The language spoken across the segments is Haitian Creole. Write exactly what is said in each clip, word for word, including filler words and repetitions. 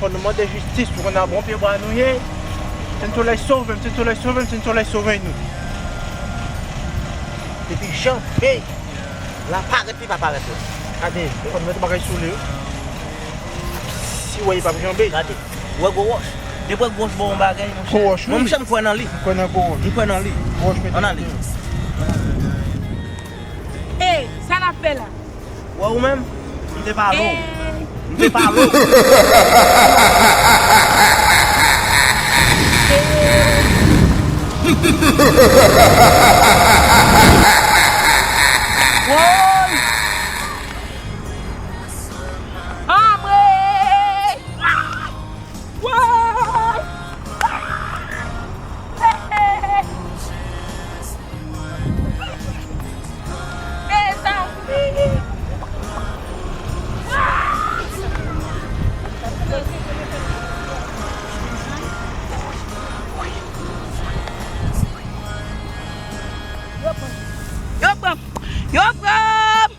Fò nou mande jistis pou konn nan bon pye bwa nou ye. Sen Solèy sove m, Sen Solèy sove m, Sen Solèy sove nou. Depi janvye, l ap parèt, li pa parèt la. Gade, ou konn mete bagay sou li wi. Si w wè li p ap janbe. Gade, ou wè gwo wòch. Depi gwo wòch ba w yon bagay, monchè. Gwo wòch, wi. Mwen, monchè, m kwè nan li. M kwè nan gwo wòch. M kwè nan li. Gwo wòch mete. Ann ale. Ey, sa n ap fè la? Wè ou menm, m te pale w. M te pale w. Woy! Anmwe! Woy! Mezanmi! Yo pran m! Yo pran m! Yo pran m!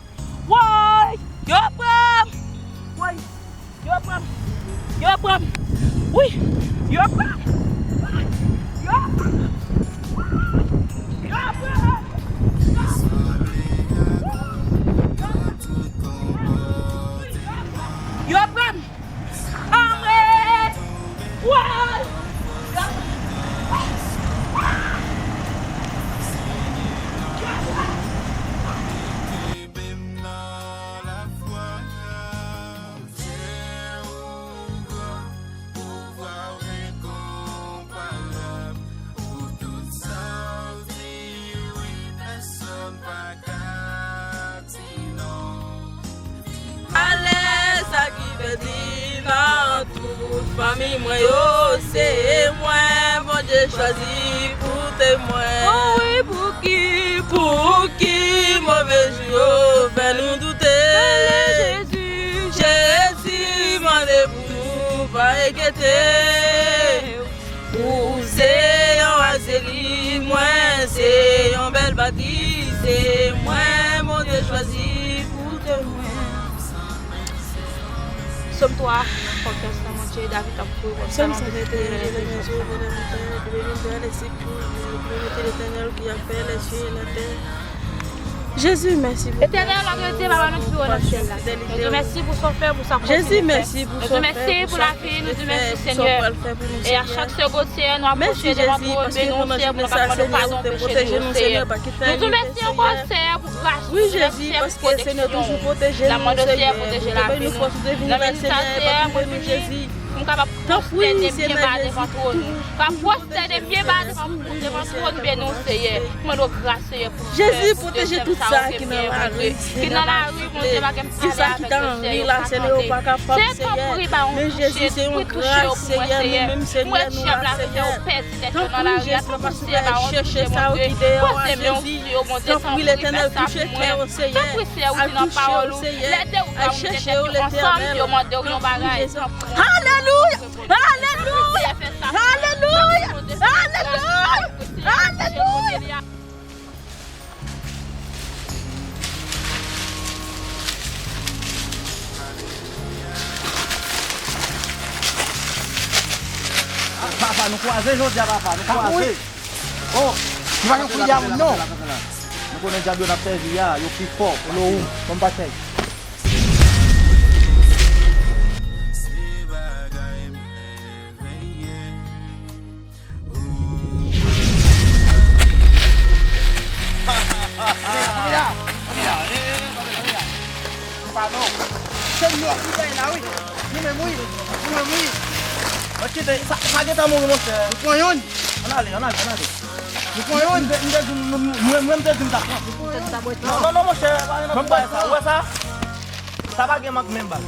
Woy! Yo pran m! Woy! Yo pran m! Yo pran m! Wi! Yo pran m! Yo pran m! Yo pran m! Yo pran m! Anmwe! Woy! Ale sa ki pèdi nan tout fanmi mwen yo, se mwen Bondye chwazi pou temwen. O wi, pouki, pouki move jou yo fè nou doute? Ale Jezi, Jezi mande pou nou pa enkyete. Ou se yon azeli, mwen se yon bèl bati, se mwen Bondye chwazi pou temwen. Sòm twa, konfyans nan Bondye, David t ap pran. Sòm san venteyen, je lève mes yeux vers les montagnes, d'où me viendra le secours, mon secours vient de l'Éternel qui a fait les cieux et la terre. Jezi, mèsi pou gras ou. Etènèl, nou di mèsi pou fidelite w. Nou di mèsi pou sa w fè, pou sa w kontinye fè. Jezi, mèsi pou sa w fè, pou sa w kontinye fè, pou sa w pral fè pou nou, Senyè. E a chak segond, Senyè, nou apwoche devan twòn beni w, Senyè, pou nou kapab mande w padon peche nou yo, Senyè. Nou di w mèsi ankò, Senyè, pou gras ou. Nou di w mèsi, Senyè, pou pwoteksyon w. N ap mande w, Senyè, pwoteje lavi nou. Nan minit sa, Senyè, mwen vini pou m kapab pwostène pye ba devan twòn ou. Kapab pwostène pye ba devan, devan twòn beni w, Senyè. Mwen mande w gras, Senyè, pou Jezi, pwoteje tout sa ki nan lari, ki nan lari, Bondye, pa gen pale avèk yo, Senyè, yo pa ka tande. Senyè, tanpri, ba yon touche, touche yo pou mwen, Senyè. M wè dyab la vle fè yo pèdi tèt yo nan lari a, tanpri, Senyè, ba yon touche, Bondye. Poze men w sou yo, Bondye, tanpri, fè sa pou mwen. Tanpri, Senyè, ou di nan pawòl ou, lè de ou twa moute tèt yo ansanm, yo mande w yon bagay, tanpri. Alelouya! Alelouya! Alelouya! Alelouya! Alelouya! Papa, nou kwaze jodi a, papa, nou kwaze. Oh, nou pa gen koulye a moun, non. Nou konnen dyab yo n ap sèvi a, yo pi fò. Lo ou, kòm pa sèvi. Senyè, ki bay la, wi. Nou menm, wi. Nou menm, wi. Mwen kite, sa, sa gentan mouri, monchè. Nou pran youn. Ann ale, ann ale, ann ale. Nou pran youn. M te, m te di, m, m, mwen, mwen, m te di m t ap pran. Nou pran youn. Non, non, non, monchè, pa gen nan bay sa. Ou wè sa? Sa pa gen mank menm, baz.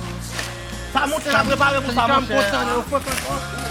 Sa monchè, n ap prepare pou sa, monchè. Alelouya!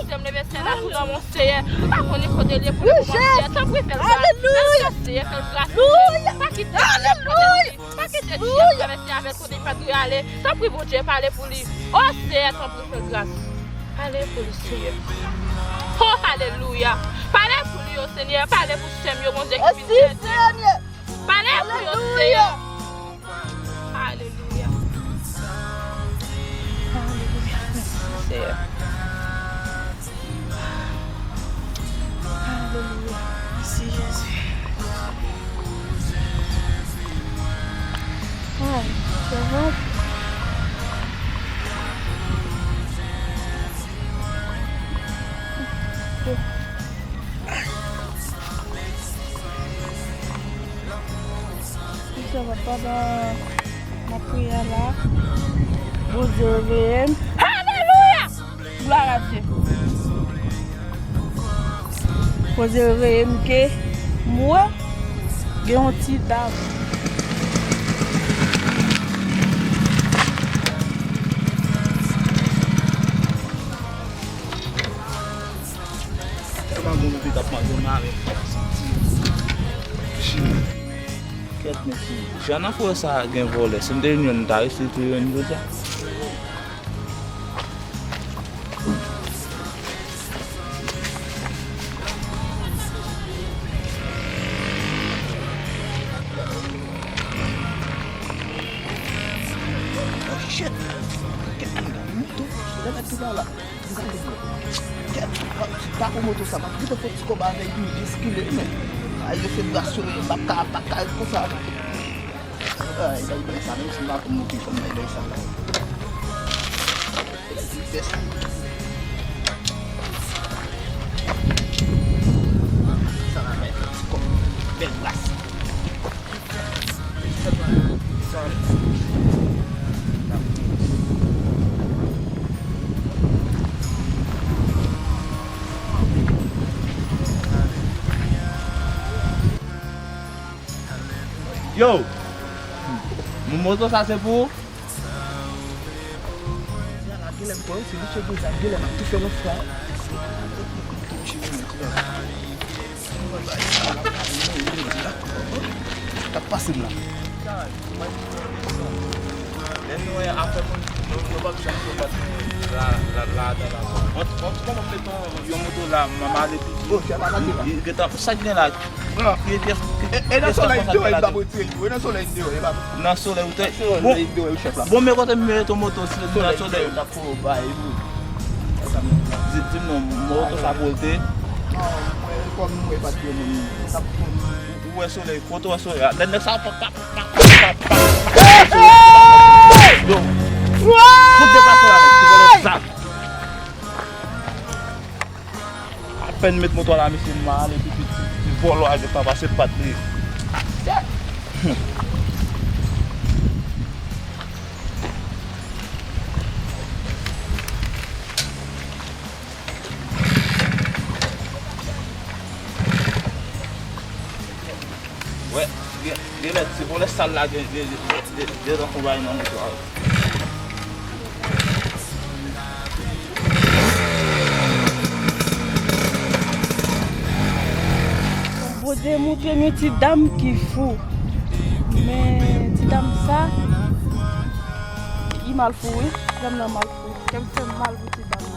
Sè m leve sè la pou lòm, Senyè. M pa konnen kote l ye pou li pou mwen, Senyè. Tanpri, fè l gras. Fè l gras, Senyè, fè l gras, Senyè. Pa kite l, pa kite l. Pa kite l travèse avè l kote l pa dwe ale. Tanpri, Bondye, pale pou li. O Senyè, tanpri, fè l gras. Pale pou li, Senyè. O, alelouya. Pale pou li, o Senyè. Pale pou sè m yo, Bondye, ki vin sèvi. Pale pou yo, Senyè. Alelouya. Alelouya. Mèsi, Senyè. Alelouya. Mèsi, Jezi. Ay, Jewova. Konsa, papa, nan, nan priyè la, Bondye reveye m. Alelouya! Glwa a Dye. Bondye reveye m ke m wè gen yon ti dam. Tèlman gon moute t ap manje m la, men. Kèt, mesye. Jan nan forè sa a gen vòlè. Si m te vin jwenn, m ta resi tou jwenn jodi a. Oh, shit! Kèt, moto, solèy mèt tou la. Gade bro. Kèt, pa pou moto sa, m ap kite fò ti kòb avè l, tou, eskile, men. Ay, yo fè gras yo, m pa ka, pa ka ret konsa. Ay, bay, bay sa, menm si m pa konn moute, fò m bay, bay sa la. Bay ti pès. Sa la, bay ti kòb. Bèl gras. Yo! Moto sa se pou ou? Genlè m kwè wi, se misye gen zam, genlè m ap toufe nan fwa. T ap pase m la. Lè nou wè afè moun, nou, nou p ap janm sou bat la, la, la, la, la. On, on, kòman m met yon, yon moto la, m, m ale piti. Bon, sa pa pase la. Gentan, sa k gen la? Bon, e, e, e nan solèy deyò, e pa pou tire tou. E nan solèy deyò, e pa pou. Nan solèy ou te. Nan solèy deyò, chèf la. Bon, men kote m met yon moto, si nan solèy deyò. Fò bay, wi. Di, di m non, moto sa pou l te. Non, mwen, kòm mwen pa t gen moun, sa pou. Ou wè solèy, kote w wè solèy a? Lè nèg sa pa, pa, pa. Yo. Fout deplase la, nèg, se vòlè sa. Apèn met moto a la, mesye, m ale, epi ti, ti, ti vòlò a gentan pase pat li. Wè, gen, gen lè ti vòlè sal la, gen, gen, gen, gen, gen tan konbay nan moto a. Bondye montre m yon ti dam ki fou. Men ti dam sa, li mal fou wi. Ti dam nan mal fou. Kè m fè m mal pou ti dam nan.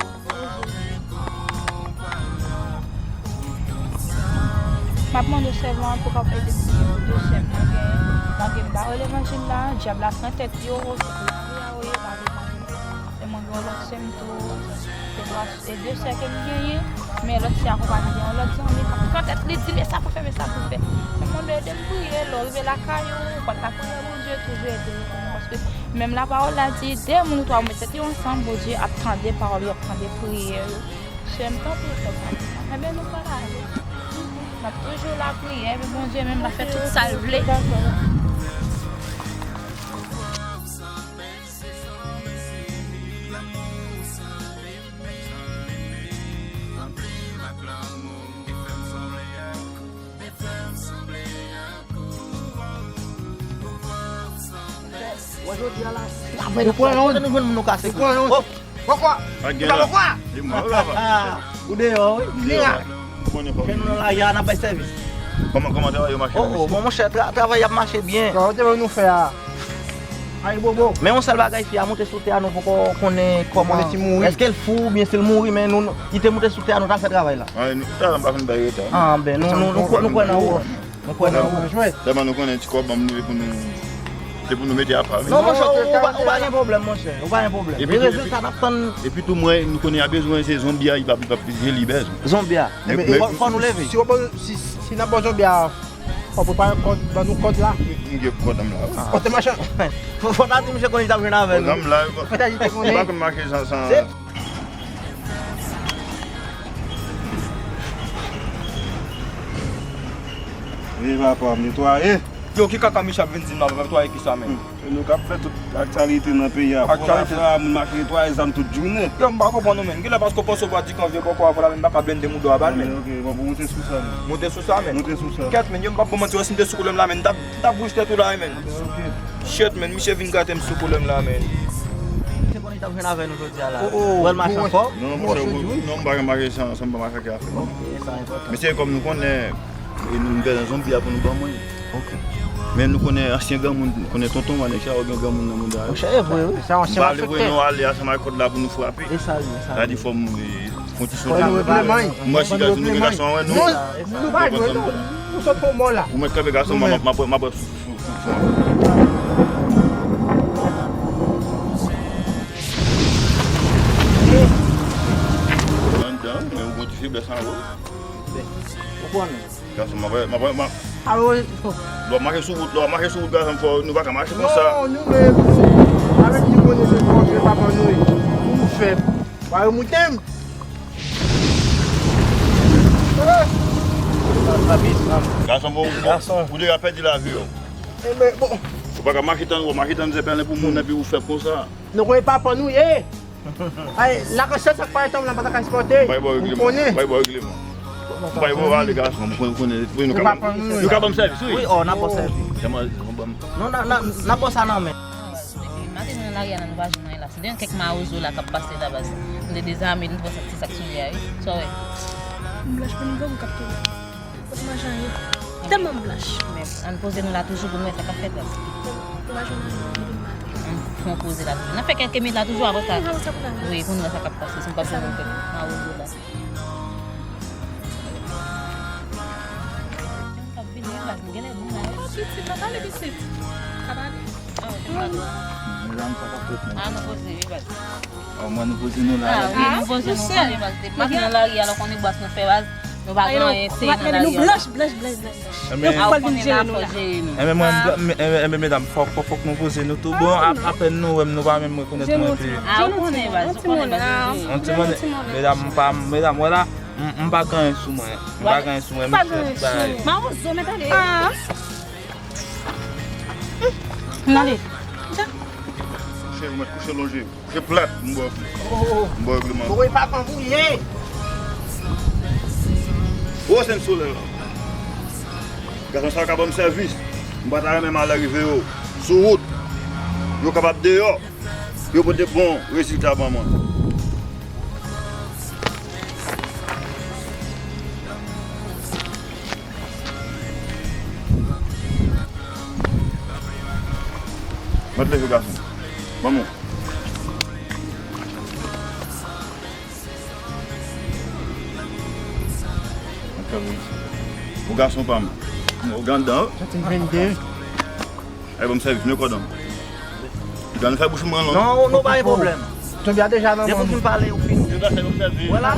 M ap mande sèlman pou w ap ede m priye pou de sè m yo genyen. Malgre m pa wè levanjil la, dyab la pran tèt yo, se pou lavi a yo ye, pa levanjil. E mwen gen yon lòt sè m tou, se lwa, se de sè ke m genyen, men lòt sè a konpani gen yon lòt zanmi k ap pran tèt li, di men sa pou fè, men sa pou fè. Men mwen ede m priye, lè w rive lakay ou, ou pa ta priye Bondye, toujou ede w, paske menm lapawòl la di, de moun ou twa ou met tèt yo ansanm, Bondye ap tande pawòl yo, ap tande priyè yo. Sè m, tanpri, fè sa pou mwen. Enben, nou pral ale. N ap toujou lapriyè, epi Bondye menm, l ap fè tout sa l vle. Wè jodi a la, nou pran yon. Kote nou jwenn moun nou kase? Nou pran yon. Oh. Pokwa? Ou pa pokwa? E mwen, wi, papa. Ou deyò, wi. Mira. Ou konnen kòman. Fè nou nan lari a, n ap bay sèvis. Kòman, kòman travay yo mache? Oh, oh, bon, monchè, tra- travay ap mache byen. Sa yo te ban nou fè a. Ay, bobo. Men yon sèl bagay, fi a moute sou tè a, nou poko konnen kòman. Èske l fou oubyen si l mouri, men nou, nou- li te moute sou tè a, nou t ap fè travay la. Ay, nou, talè m pa fin bay reta. Ah, ben, nou, nou, nou, nou kwè nan ou. Nou kwè nan ou. Tèlman nou konnen ti kòb, ban m li pou nou, se pou nou mete apa, wi. Non, monchè, ou, ou pa, ou pa gen pwoblèm, monchè. Ou pa gen pwoblèm. E rezilta n ap tann. Epi tou, mwen, nou konnen y a bezwen, se zonbi a, li p ap, li p ap jeli bezwen. Zonbi a. Fò, fò nou leve. Si, si, si n ap ba zonbi a, fò prepare kòd, ban nou kòd la. M gen kòd m la, wi. Kote machan? Fò, fò ta di misye konnen li t ap jwenn avè nou. Kòd m la, wi. Fò ta di te konnen. Ou pa konn mache san, san. Wi, papa, m netwaye. Yo, ki kaka misye ap vin di m la, papa, netwaye kisa, menm? Hmm. Se nou k ap fè tout aktyalite nan peyi a. Aktyalite. Fò la, moun mache netwaye zam tout jounen. Yo, m pa konprann ou, menm. Genlè paske w panse w va di kan vye kòkò a, fò la, menm, m pa ka blende mouda a ba l, menm. Ok, bon, bon, moute sou sa, menm. Moute sou sa, menm. Moute sou sa. Kèt, menm, yo, m p ap bon manti, si m te sou koulè m la, menm, m t ap, m t ap bouch tèt ou la, menm. Ok. Shit, menm, misye vin gate m sou koulè m la, menm. Misye konnen li t ap jwenn avè nou jodi a la. Oh, oh. Ou wè l mache ankò? Non, monchè, non, m pa janm mache san, san m pa mache ak afè. Ok, sa enpòtan. Mesye, kòm nou konnen, e nou, nou gen zonbi a pou nou ban mwen. Ok. Men nou konnen ansyen granmoun, nou konnen tonton an, nèg sa yo gen granmoun nan mouda yo. Monchè, e vre, wi. M pa vle voye nou ale ansanm ak kòd la pou nou frape. E sa, wi, e sa. Sa di fò m, e, fon ti sou la. Mwen si gason, nou gen gason an, wè nou. Non, nou pa jwe, non. Nou sot fon mò la. Ou mèt kanpe gason, m ap, m ap, m ap sou, sou, sou an. Anndan, men ou gon ti feblès anwo. Ou konnen. Gason, m ap, m ap, m ap. Alo. Lè w ap mache sou wout, lè w ap mache sou wout, gason, fò nou pa ka mache konsa. Non, nou menm, avèk nou konnen se fò, se pa ban nou, pou nou fè. Pa remoute m. Gason, bon, bon, ou deja pèdi lavi w. Enben, bon. Ou pa ka mache tann, ou mache tann zèpèlen pou moun, epi ou fè konsa. Nou konnen pa ban nou ye. Ay, lakòs sa k pa etan la, m pa ta ka sipòte. Bay bò regleman. Ou konnen. Bay bò regleman. Bay bò ale, gason, m konnen, konnen, nou ka ban m sèvis, wi. Wi, oh, n ap ba w sèvis. Tèlman, bon, ban m. Non, n a, n a, n ap ba w sa nan men. Epi maten nou nan lari a la, nou pa jwenn anyen la. Se de kèk mawozo la k ap pase la, baz. Nou te dezame, nou te pran sa k sou li a, wi. Sa w wè? M blanch pou nou gwo, m k ap tounen. Kot machan ye? Tèlman m blanch. Men, ann poze nou la toujou pou nou wè sa k ap fèt la. Ann fè yon poze la toujou. N ap fè kèlke minit la toujou, apre sa. Wi, pou nou wè sa k ap pase. Si nou pa fè yon kèk mawozo la. Moun k ap vini, wi, baz, nou genlè moun la, wi. Pitit, pa pale pitit. Pa pale. Ah, nou poze, wi, baz. Omwen nou poze nou la. Ah, wi, nou poze nou, konnen, baz. Depi maten nan lari a, lè w konnen bwès nou fè, baz. Nou pa gen anyen, se nan lari a. Nou blanch, blanch, blanch, blanch. Yo pral vin jere nou la. Enben mwen, enben medam, fòk, fòk, fòk nou poze nou tou. Bon, apèn nou wè m, nou pa menm rekonèt mwen pi. Ah, ou konnen, baz, ou konnen, baz. Yon ti monnen, medam, m pa, medam, wè la, m, m pa gen anyen sou mwen. M pa gen anyen sou mwen, m jis bay. Mawozo, men tande. N ale. Kouche, ou mèt kouche lonje. Kouche plat, m ba w, m ba w regleman. Woy, pa konn pou ye. Wo, se n solèy la. Gason sa yo ka ban m sèvis. M pa ta renmen malere rive yo sou wout. Yo kapab deyò. Yo pote bon rezilta ban mwen. Mèt leve, gason. Ban mwen. Ou gason pa m. Ou gandan. Sa te vennde. Ay, ban m sèvis, men kòdon. Gade, fè bouch mwen long. Non, nou pa gen pwoblèm. Tonbe a deja nan men. Depi w fin pale, ou fini. Vwala,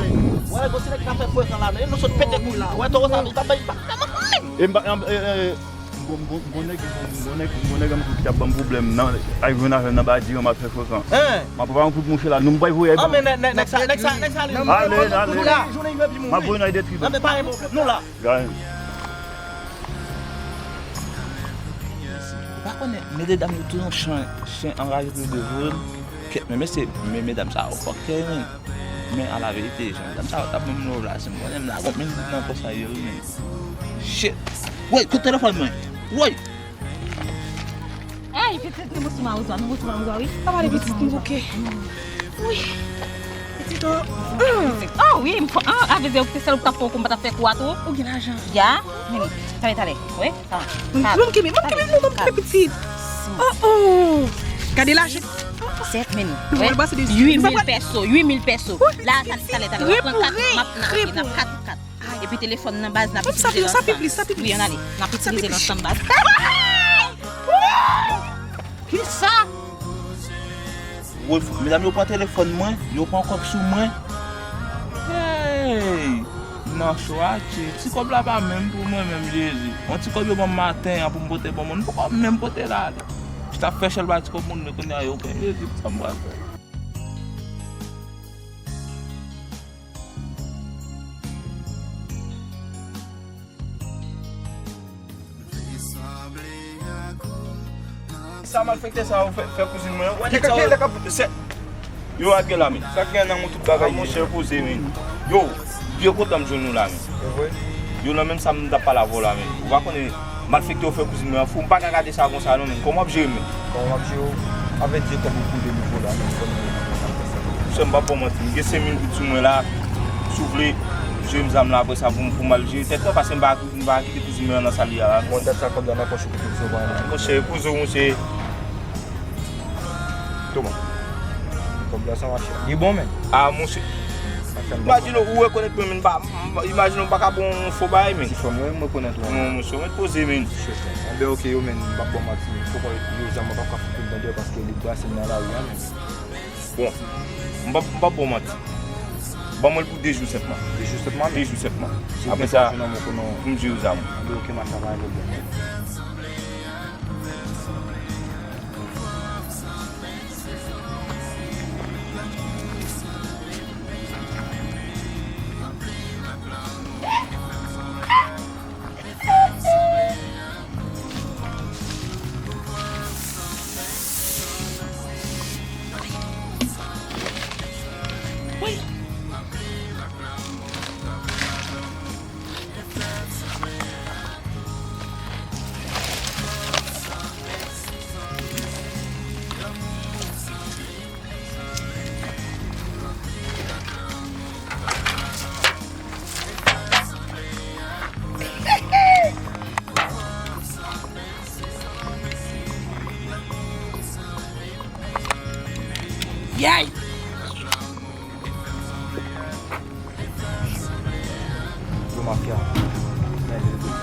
vwala, gon ti nèg k ap fè frekan la, non? Nou sot pete koul la. Wè, towo sa, li pa bay, li pa fè mwen menm. E m pa, e, e, e, gon, gon, gon nèg, gon nèg, gon nèg ann kout ki ap ban m pwoblèm nan, ay jwenn avè m nan ba diran m ap fè frekan. M ap pran yon kout mouche la, nou m bay voye. Ah, men nèg, nèg, nèg sa, nèg sa, nèg sa, ale, ale. M ap voye nan detri. Non, men pa gen pwoblèm, nou la. Gade. Ou pa konnen, medam yo tou yon chen, chen anraje pou yo devore m. Kèt, men mesye, men medam sa yo fòkè, men. Men a la verite, jan medam sa yo t ap ban m love la, si m konnen m lage yon menm nan konsa yo, men. Shit. Woy, kout telefòn mwen. Woy. Ey, pitit, nou bouti mawozo, nou bouti mawozo, wi. Pa pale pitit, m bouke. Wi. Pitit o. Oh wi, m fò, ah, avè zè ou te sèl ou t ap fè ou konn pa t ap fè kou a tou. Ou gen lajan. Ya. Men, tale, tale. Wi, sa. Mwen m kenbe, mwen m kenbe, mwen m kenbe pitit. Oh, oh. Gade lajan. Sèt mil. Wi. Uit mil pèso, uit mil pèso. La, tale, tale, tale. W ap pran kat, m ap nan, nan kat, kat. Epi telefòn nan baz, n ap itilize l ansanm. Wi, ann ale. N ap itilize l ansanm baz. Kisa? Wolf, medam yo pran telefòn mwen, yo pran kòb sou mwen. Hey! Nan chwa, ti, ti kòb la pa menm pou mwen menm, Jezi. Yon ti kòb yo ban m maten an pou m pote ban moun, poko menm pote la. Jis ap fè chèl ba ti kòb moun, men kounye a yo pran, Jezi, sa m pral fè? Sa malfektè sa yo fè, fè kouzin mwen an. Wè nèg sa yo. Yo ak gen la men. Sa k gen nan mwen tout bagay. Monchè, poze men. Yo, byen kontan m jwenn nou la men. Yo nan menm sa m t ap pale avè w la men. Ou pa konnen malfektè yo fè kouzin mwen an fou. M pa ka gade sa konsa non men. Kòman w ap jere men? Kòman w ap jere w? Avè Dye kòb ou koule nouvo la men. Monchè, m p ap ba w manti. M gen senk mil goud sou mwen la. Si w vle, jere m zam la apre sa pou m, pou m al jere tèt mwen, paske m pa, m pa kite kouzin mwen an nan sa l ye a la. Bon, dat sa kòb la nan pòch ou pou kouzin w pa anyen. Monchè, kouzin w, monchè. Toma. Kòb la sa mache. Li bon, men. Ah, monchè. Imajine w rekonèt mwen, men, m pa, m, imajine w pa ka bon fo bagay, men. Ti fò mwen, m rekonèt ou. Non, monchè, mwen poze, men. Anben, oke, yo, men, m p ap ba w manti, men. Fò pa yo zam mwen pa ka fout tande paske li brase m nan lari a, men. Bon, m p ap, m p ap ba w manti. Ban mwen l pou de jou senpman. De jou senpman, men. De jou senpman. Apre sa, pou m jere zam. Anben, oke, mache, pa gen pwoblèm. Yay! Yo mafya. Men li tou.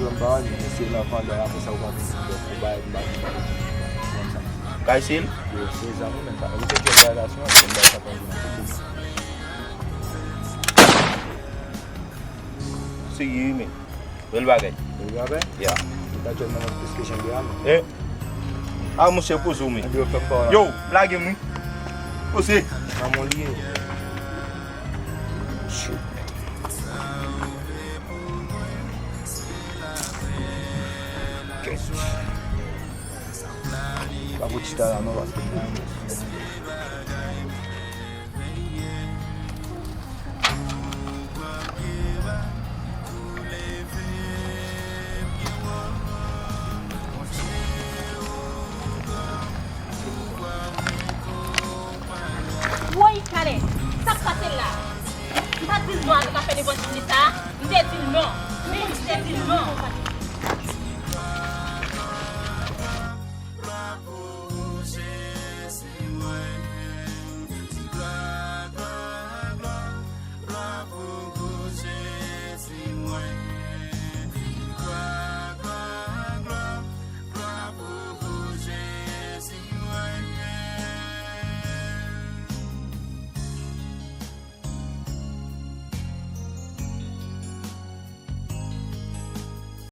Yo m pa wè li, men se nan pandan apre sa ou pa vin pou bay m bay. Kay se l? Yo, se zam ou menm pa. Ou te gen relasyon, se bay sa pa vin pou. Serye wi men. Bèl bagay. Bèl bagay? Ya. Ou ta jwenn nan mwen plis ke jan de a men. Eh. Ah, monchè, poze w, men. Anben, yo fè m pa w la. Yo, lage m, wi. Poze. Nan mwen li ye. Shit. Pa pou chita la, non, paske m pa renmen. Woy, Kalè, sa k pase la? M pa t di l non avèk afè levanjil li sa a? M te di l non. Men m te di l non.